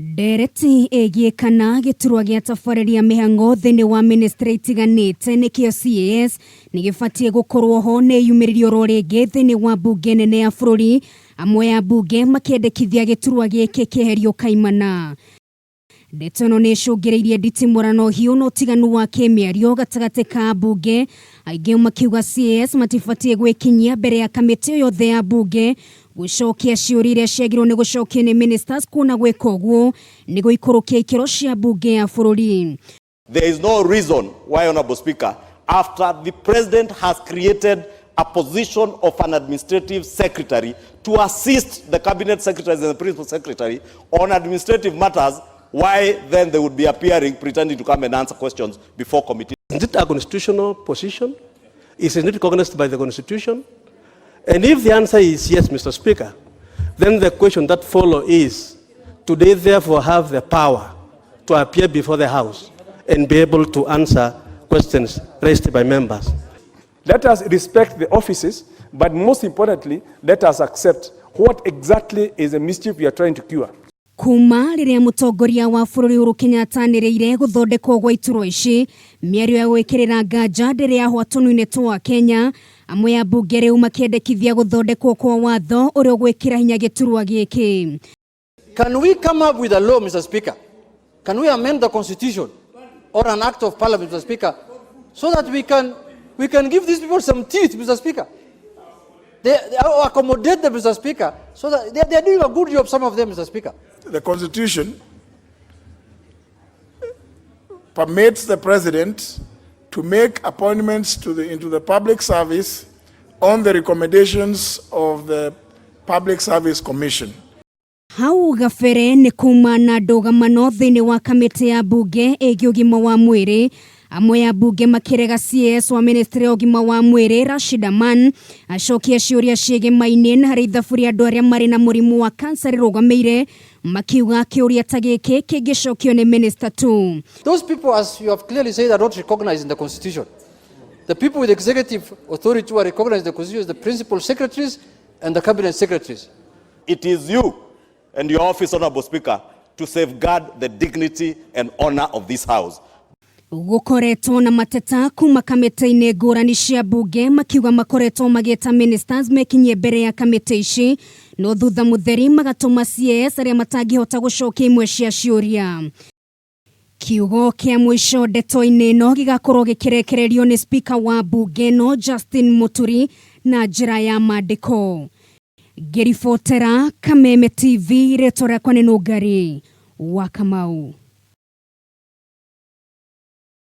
Ndereti ĩgiĩ kana gĩturwa gĩa tabarĩri ya mĩhang'o thĩinĩ wa ministry itiganĩte nĩkĩo CAS nĩ gĩbatiĩ gũkorwo ho nĩ yumĩririe oro rĩngĩ thĩinĩ wa mbunge nene ya bũrũri, amwe a mbunge makĩendekithia gĩturwa gĩkĩ kĩeherio kaimana. Ndeto ĩno nĩ ĩcũngĩrĩirie nditimũrano hiũ na ũtiganu wa kĩmĩario gatagatĩ ka ambunge, aingĩ makiuga CAS matibatiĩ gwĩkinyia mbere ya kamĩtĩ o yothe ya mbunge gũcokia ciũria iria ciagĩrĩirwo nĩ gũcokio nĩ ministers kuona gwĩka ũguo nĩ gũikũrũkia ikĩro cia mbunge ya bũrũri. There is no reason why, Honorable Speaker, after the President has created a position of an administrative secretary to assist the cabinet secretaries and the principal secretary on administrative matters, why then they would be appearing pretending to come and answer questions before committee. Is it a constitutional position? Is it recognized by the Constitution? And if the answer is yes, Mr. Speaker, then the question that follows is, do they therefore have the power to appear before the House and be able to answer questions raised by members? Let us respect the offices, but most importantly, let us accept what exactly is the mischief we are trying to cure. Kuma rĩrĩa mũtongoria wa bũrũri Uhuru Kenyatta anĩrĩire gũthondekwo gwa iturwa ici, mĩario ya gwĩkĩrĩra nganja ndĩrĩ yahwa tũnua-inĩ twa Kenya, amwe a mbunge rĩu makĩendekithia gũthondekwo kwa watho ũrĩa ũgwĩkĩra hinya gĩturwa gĩkĩ. Can we come up with a law, Mr. Speaker? Can we amend the Constitution or an act of parliament, Mr. Speaker, so that we can give these people some teeth, Mr. Speaker? They accommodate them, Mr. Speaker, so that they are doing a good job, some of them, Mr. Speaker. The Constitution permits the President to make appointments into the public service on the recommendations of the Public Service Commission. Hau gabere nĩ kuma na ndũgamano thĩinĩ wa kamĩtĩ ya mbunge ĩgiĩ ũgima wa mwĩrĩ, amwe a mbunge makĩrega CS wa ministry ya ũgima wa mwĩrĩ Rashid Aman acokie ciũria ciĩgĩmainie na harĩ ithabu rĩa andũ arĩa marĩ na mũrimũ wa kansa rĩrũgamĩire, makiuga kĩũria ta gĩkĩ kĩngĩcokio nĩ minister tu. Those people, as you have clearly said, are not recognized in the Constitution. The people with executive authority who are recognized in the Constitution is the principal secretaries and the cabinet secretaries. It is you and your office, Honorable Speaker, to safeguard the dignity and honor of this House. Gũkoretwo na mateta kuma kamĩtĩ-inĩ ngũrani cia mbunge makiuga makoretwo magĩta ministers mekinyie mbere ya kamĩtĩ ici no thutha mũtheri magatũma CAS arĩa matangĩhota gũcokia imwe cia ciũria. Kiugo kĩa mũico ndeto-inĩ ĩno gĩgakorwo gĩkĩrekererio nĩ spika wa mbunge ĩno Justin Muturi na njĩra ya mandĩko. Ngĩribotera Kameme TV, rĩtwa rĩakwa nĩ Nũngari wa Kamau.